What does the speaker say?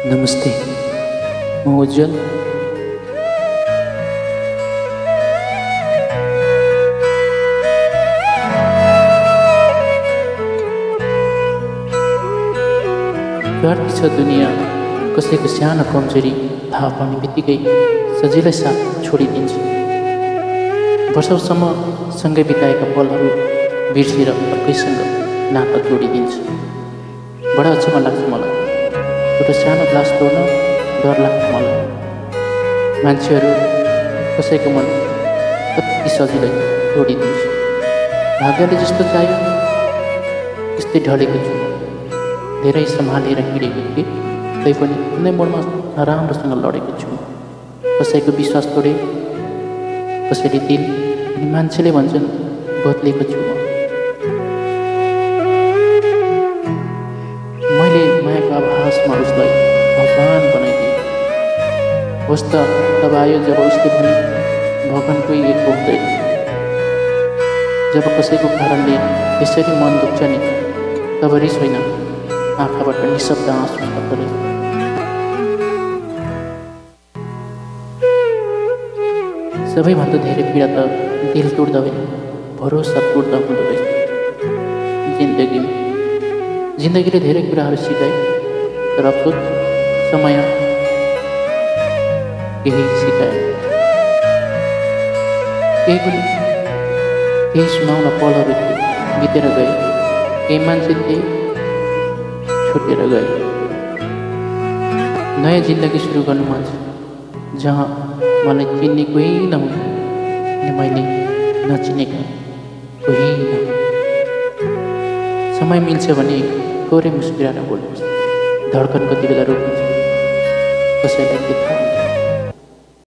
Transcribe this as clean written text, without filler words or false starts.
नमस्ते, म उज्जवल। स्वार्थी छ दुनियाँ, कसैको सानो कमजोरी थाहा पाउने बित्तिकै सजिलै साथ छोडिदिन्छ। वर्षौसम्म सँगै बिताएका पलहरू बिर्सेर अर्कैसँग नाता जोडिदिन्छ। बडा अचम्म लाग्छ मलाई, एउटा सानो ग्लास तोड्न डर लाग्छ मलाई। मान्छेहरू कसैको मन कति सजिलै तोडिदिन्छ। भाग्यले जस्तो चाह्यो त्यस्तै ढलेको छु। धेरै सम्हालेर हिँडेको थिएँ, तैपनि कुनै मोडमा नराम्रोसँग लडेको छु। कसैको विश्वास तोडे, कसैले दिल अनि मान्छेले भन्छन् बदलेको छु म। मैले मायाको आभासमा उसलाई भगवान बनाइदिएँ। होस् त तब आयो जब उसले भने भगवान कोही एक हुँदैन। जब कसैको कारणले यसरी मन दुख्छ नि, तब रिस होइन, आँखाबाट निशब्द आँसु पर्दो रहेछ। सबैभन्दा धेरै पीडा त दिल तोड्दा होइन, भरोसा तोड्दा हुँदो रहेछ। जिन्दगीले धेरै कुराहरू सिकाए, तर अफसोस समय केही सिकाए। केही सुनाउन पलहरू बितेर गए, केही मान्छे थिए छुटेर गए। नयाँ जिन्दगी सुरु गर्नु मन छ, जहाँ मलाई चिन्ने कोही नहुने अनि मैले नचिनेका कोही नहुने। समय मिल्छ भने थोरै मुस्कुराएर बोल्नुहोस्। धड्कन कति बेला रोकिन्छ कसैलाई के थाहा हुन्छ।